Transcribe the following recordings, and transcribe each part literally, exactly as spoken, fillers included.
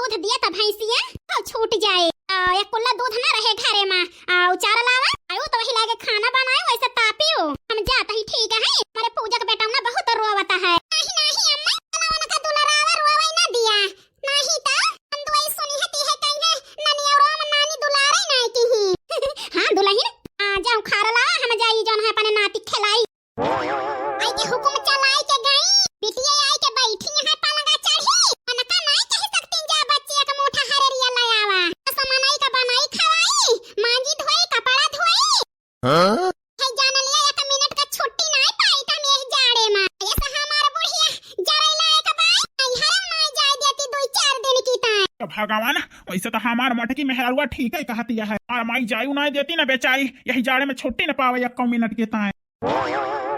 दूध दिया त भैंसिया, अउ छूट जाए। अउ एक कुल्ला दूध ना रहे घरे मा, अउ चारा लावा, अउ तो वही लागे खाना बनाए, वैसे तापियो। हम जात ही ठीक है, हमरे पूजा के बेटा ना बहुत रोवत है। नहीं, नहीं अम्मा, चला उनका दुलरावा रोवे ना दिया। नहीं त हम दुआई सुनी है ती है कहीं है, ननिया राम नानी दुलारे ना की ही। हाँ दुलहिन, आ जाओ खारा लावा, हम जाई जौन है अपने नाती खिलाई। आई के हुकुम चलाई के गई, बिटिया आई के बैठी है पलंगा चढ़ी, उनका नहीं कह सकती जा बच्चे एक मुठा हरेरिया ले आवा। तो मनई का बनाई खवाई, मांजी धोई, कपड़ा धोई। हाँ? है जान लिया एक मिनट का छुट्टी नहीं पाई त हम यही जाड़े मा। ऐसा हमार बुढ़िया जरे लायक बाई, नैहरे माई जाए देती दुई चार दिन की ताई। तो भगवान, वैसे तो हमार मोटकी मेहरारुआ ठीक है कहती है, हमार माई जायु नहीं देती ना बेचारी, यही जाड़े में छुट्टी न पावे एक मिनट के ताई।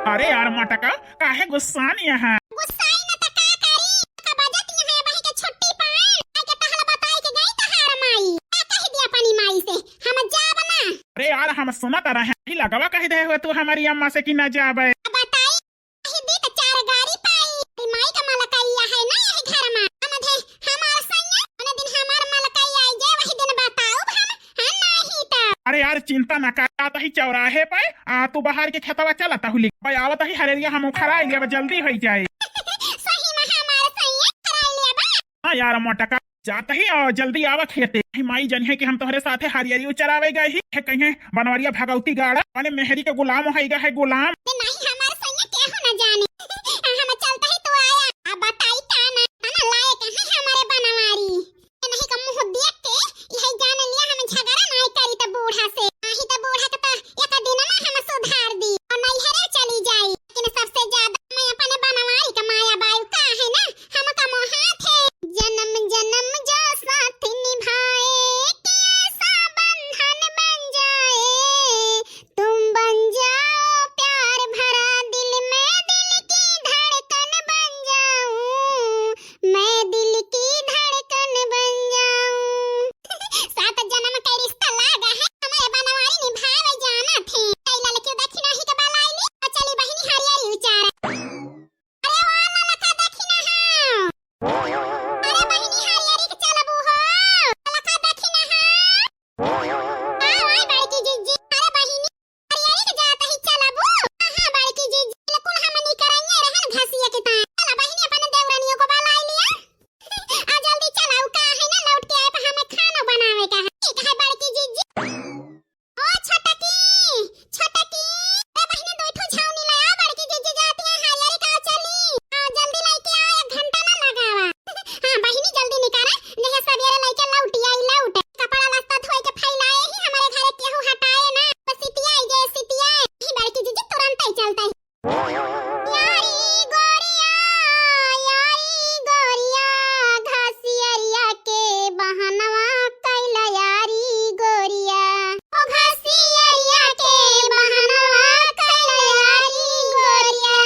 अरे यार मोटका, काहे गुस्सान यहाँ? गुस्साई न त का करी? का बजत यहाँ बही के छुट्टी पाएन? आके तहला बताई के गई तहार माई। का कह दिया अपनी माई से? हम जाब ना। अरे यार, हम सुनत रहे, ई लगवा कह दे हुए तू हमारी अम्मा से कि ना जाबे। अब बताई, कह दी त चार गारी पाई। ई माई का मलकैया है ना यही घर में। हम थे हमार सैया, उन्हें दिन हमार मलकैया आई जे वही दिन बताऊब हम। हाँ, नहीं तो। अरे यार, चिंता ना कर, जात ही चौराहे पे, आ, तू बाहर के खेतवा चला, तहुली पे आवत ही हरेरिया हम उखराई लेब, जल्दी होई जाए। सही में हमार सैया उखराई लेबा। हाँ यार मोटका, जात ही, आ, जल्दी आवा खेते। ही माई जनिहे कि हम तोहरे साथे हरियरी उचरावे गए ही, है कहीं बनवरिया भगौती गाड़ा, अपने मेहरी के गुलाम होइगा है गुलाम। ते नहीं हमार सैया केहू ना जाने। हम चलत ही तू आया, अब बताई का ना, है ना लायक है हमारे बनवारी। नहीं का मुँह देख के यही जान लिया हम झगड़ा नहीं करी त बूढ़ा से। नहीं त बूढ़ा के त एक दिन में हम सुधार दी और नैहरे चली जाई। लेकिन सबसे ज्यादा मैं अपने बनवारी का माया बायू का है ना, हमका मोहात है। जन्म जन्म जो साथ निभाए, कि ऐसा बंधन बन जाए, तुम बन जाओ प्यार भरा दिल में, दिल की धड़कन बन जाऊं, मैं दिल की धड़कन बन जाऊं। सात जन्म के रिश्ता लागा है, हमारे बनवारी निभावे जाना थे। कई ललकी दक्षिणा ही के बलाई ली, और चली बहिनी हरियरी उचारा। अरे वाह ललका दक्षिणा हाँ। अरे बहिनी हरियरी के चलबू हो। ललका दक्षिणा हाँ। हाँ, हाँ, बड़की जिज्जी। अरे बहिनी, हरियरी के जात ही चलबू? हाँ, हाँ, बड़की जिज्जी, बिल्कुल हमनी करइये रहन घसिया के ताई। चला बहिनी, अपने देवरनियों को बलाई लिया। आ जल्दी चला, उ का है ना, लौट के आए पे हमें खाना बनावे का है। ठीक है बड़की जिज्जी। ओ छोटकी, छोटकी, ए बहिनी, दो ठो छौनी ले आ, बड़की जिज्जी जाती है हरियरी का चली। हाँ, जल्दी लेके आओ, एक घंटा ना लगावा। हाँ बहिनी, जल्दी निकाला, जहिया सवेरे लेके लौटी आई लौट। कपड़ा लत्ता धोए के फैलाए ही हमारे घरे केहू हटाए ना, बस सितियाई जे सितियाई। ही बड़की जिज्जी तुरंत ही चलता ही। यारी गोरिया, यारी गोरिया, घसियरिया के बहनवा कैला यारी गोरिया। ओ घसियरिया के बहनवा कैला यारी गोरिया।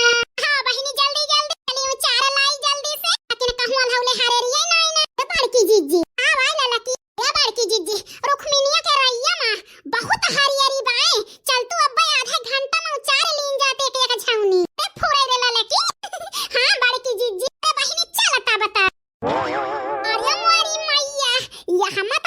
हाँ बहिनी, जल्दी जल्दी चली, उ चारा लाई जल्दी से। लेकिन कहूँ अल्हौले हरेरिये नाई ना। ए बड़की जिज्जी, हाँ भाई ललकी। ए बड़की जिज्जी, रुक्मिनिया के रैया मा बहुत हरियरी बाए। चल तू अब्बे आधे घंटा मा उचार लीन जाते एक एक छौनी। ते फुरे रे ललकी। हाँ बड़की जिज्जी, ए बहिनी चलता बता। अरे मोरी मैया, यह मा